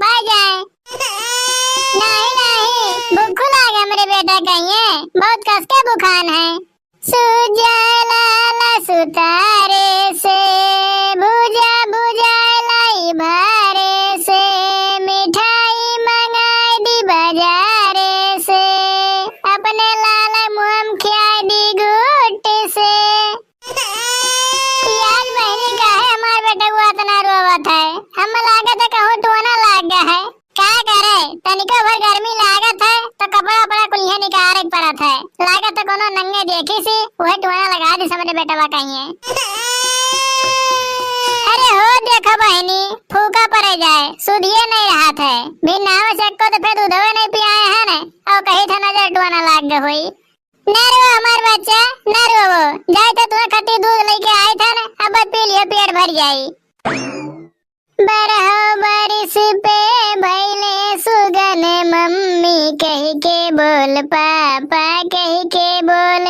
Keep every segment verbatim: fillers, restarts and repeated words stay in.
पाए जाए। नहीं, नहीं, भूख लागे हमरे बेटा कहिए, बहुत कस के भुखान है। सूत जा लाला सुतारे से, भुजा भुजा लाई भारे से, मिठाई मंगाई दी बाजारे से, अपने लाला मुहम खियाई दी गुट से। यार बहिनी, काहे हमार बेटउआ इतना रोवत है? हम लागत है कहूँ टोना लाग गया है। का करे, तनिको भर गर्मी लागत है तो कपड़ा उपड़ा कुल्हिया निकारे के पड़त है। लागत है कोनो नंगे देखी सी, वही टोना लगा दी हमरे बेटवा कहिए। अरे हो देखो बहिनी, फूका पड़े जाए, सुधिए नहीं रहत है। बिना नाव से को तो फिर दूधवे नहीं पियाए हैं ने, और कही था नजर टोना लाग गए होई। ना रो हमार बच्चा, ना रोवो। जाए तो तुम्हें खट्टी दूध लेके आए थे ना, अब पी लियो, पेट भर जाई। बरहो बरिस पे भइले सुगन, मम्मी कहि के बोल, पापा कहि के बोल।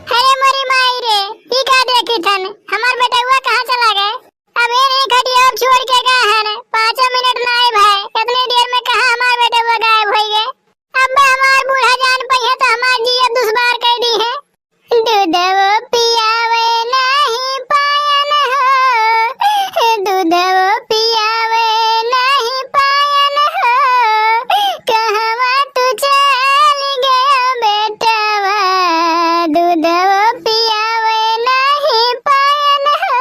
अरे मोरी माई रे, ई का देखी थन? हमार बेटउआ कहाँ चला गए? अब ये नहीं खटिया अब छोड़ के गए हैं, पाँचों मिनट नाई भाई, इतनी देर में कहाँ हमार बेटउआ गायब होई गए? अब हमार बूढ़ा जान पइहे तो हमार जिया दुश्वार कर दी है। दूधवो पियावे नहीं पायन हो, दूधवो पियावे नहीं पायन हो, कहवा तू चल गया बेटवा, दूधवो पियावे नहीं पायन हो।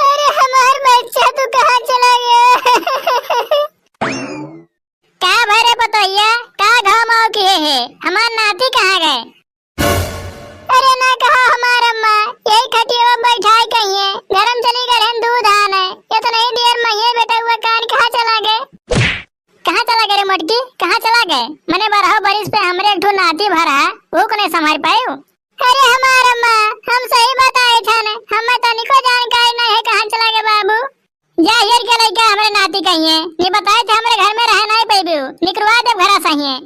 अरे हमार बच्चा तू कहाँ चला गया? का भरे पतोहिया, का घाव माव किहे है? हमार नाती कहाँ गए? अरे ना कहा हमार अम्मा, यही खटिया बैठाए कहिए, गरम चली गए हैं दूध आने। ये तो नहीं दियर महिए बेटउआ कान कहाँ चला गए? कहाँ चला गए रे मोटकी, कहाँ चला गए? मने बारह बरिस पे हमरे एक ठो नाती भरा, वो को नहीं संभाल पाए हो? अरे हमार अम्मा, हम सही बताए थे ने, हमें तनिको जानकारी नहीं है कहाँ चला गए बाबू। जा हियर के लइका हमरे नाती कहिए, ये बताए थे हमरे घर में रह नहीं पैबू, निकरवा देब घरा सहिए।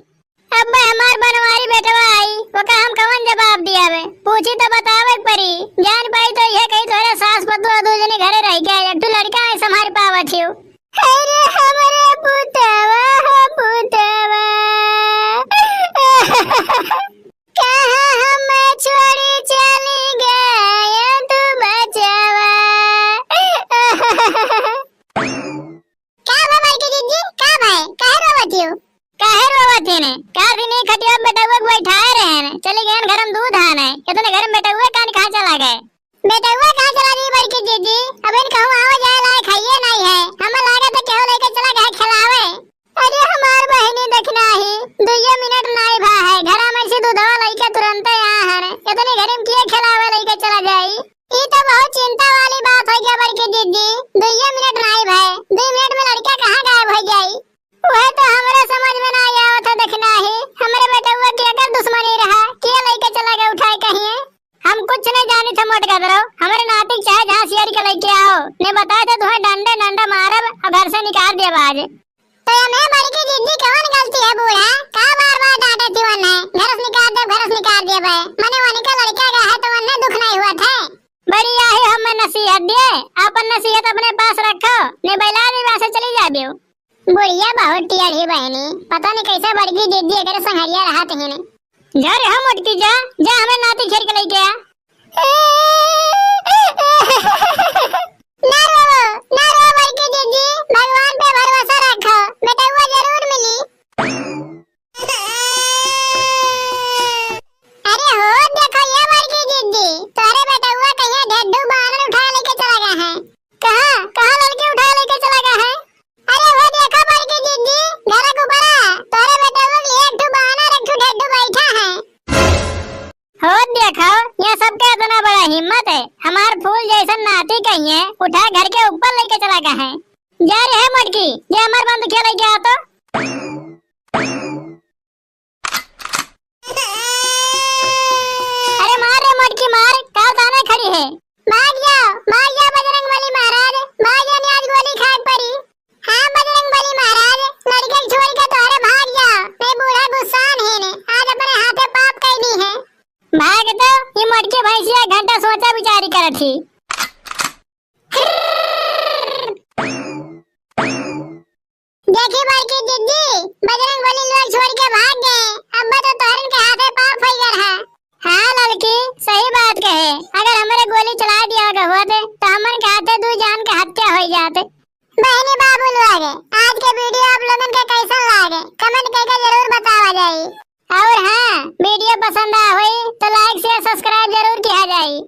अब हमार बनवारी बेटवा आई, ओका हम कवन जवाब दियावे? पूछी तो बतावे के परी, जान पाई तो यह कही तोरे सास पतोह दू जने घरे रह गया, एक ठो लड़का नहीं संभाल पावत हियो। अरे हमरे पुतवा हो पुतवा। कहाँ हमें छोड़ी चली गया तू बचवा। का भा बड़की जिज्जी, का भाई, काहे रोवत हियो? काहे रोवत हिने? का दिन ही खटिया में बेटउआ के बैठाए रहे ने, चली गए घर में दूध आने, इतने घर में बेटउआ कान कहाँ चला गए? बेटउआ कहाँ चला गई बड़की जिज्जी? अब इन कहूँ आवे जाए लायक हइये नहीं है, हमें लागत है केहू लेके चला गए खिलावे। अरे हमार बहिनी देखना ही, दुइये मिनट नाई भा है, घरा में से दूधवा लइके तुरंते आ हन। इतनी घड़ी में किए खिलावे लइके चला जाई? ई तो बहुत चिंता वाली बात हो गया बड़की जिज्जी, दुइये मिनट नाई भा, दुई मिनट में लड़का कहाँ गायब हो जाई? वह तो हमरे समझ में ना आवत है देखना ही, हमरे बेटउआ के अगर दुश्मनी रहा, के लइके चला गए उठाए कहिए? हम कुछ नहीं जानी थे मोटका दरो, हमरे नाती के चाहे जहाँ सियर के लइके आओ, नहीं बताए थे तुम्हें डंडे डंडा मारब और घर से निकाल देब आज। तो एमे बड़की जिज्जी कवन गलती है बूढ़ा? का बार बार डांटे थी वन्ने? घर से निकाल देब, घर से निकाल देब है। मने वनिका लड़का का है तो वन्ने दुख नहीं हुआ थे। बड़ी आहे हमें नसीहत दिए, अपन नसीहत अपने पास रखो, ने बैला दी वहाँ से चली जाबियो। बुढ़िया बहुत टेढ़ी बहिनी, पता नहीं कैसे बड़की जिज्जी एकरे संघरिया रहत हिने। जा रे हम मोटकी जा, जा हमरे नाती घेर के लइके आ। ना रोवो, ना रोवो बड़की जिज्जी, भगवान पे भरोसा रखो, बेटउआ जरूर मिली। अरे हो देखो ये बड़की जिज्जी, तोहरे बेटउआ कहिया ढेड्ढू बानर उठा लेके चला गया है। कहाँ, कहाँ लड़के उठा लेके चला गया है? अरे वो देखो बड़की जिज्जी, घर के ऊपर आ, तोहरे बेटउआ के लिए एक ठो बानर, एक ठो ढेड्ढू बैठा है। हो देखो, ये सबके इतना बड़ा हिम्मत है, हमार फूल जैसन नाती कहिए उठा घर के ऊपर लेके चला गया है। जा रे है मोटकी, ये हमार बंदूकिया लेके आ तो। अरे मार रे मोटकी मार, का ताने खड़ी है? भाग जाओ, भाग जाओ बजरंग बली महाराज, भाग जाओ, आज गोली खाए पड़ी। हाँ बजरंग भैंसिया घंटा सोचा विचारी करत ही। देखी बड़की जिज्जी, बजरंग बली लोग छोड़ के भाग गए। अब तो तोहरन के हाथे पाप होई गए है। हाँ ललकी, सही बात कहे। अगर हमरे गोली चला दिया गए होत, तो हमन के हाथे दू जान के हत्या होई जात। बहनी बाबू लोग, आज के video आप लोगन के कैसन लागे, comment करके जरूर बतावा जाई। और हाँ, video पसंद आ होई तो like, share, subscribe जरूर किया जाई।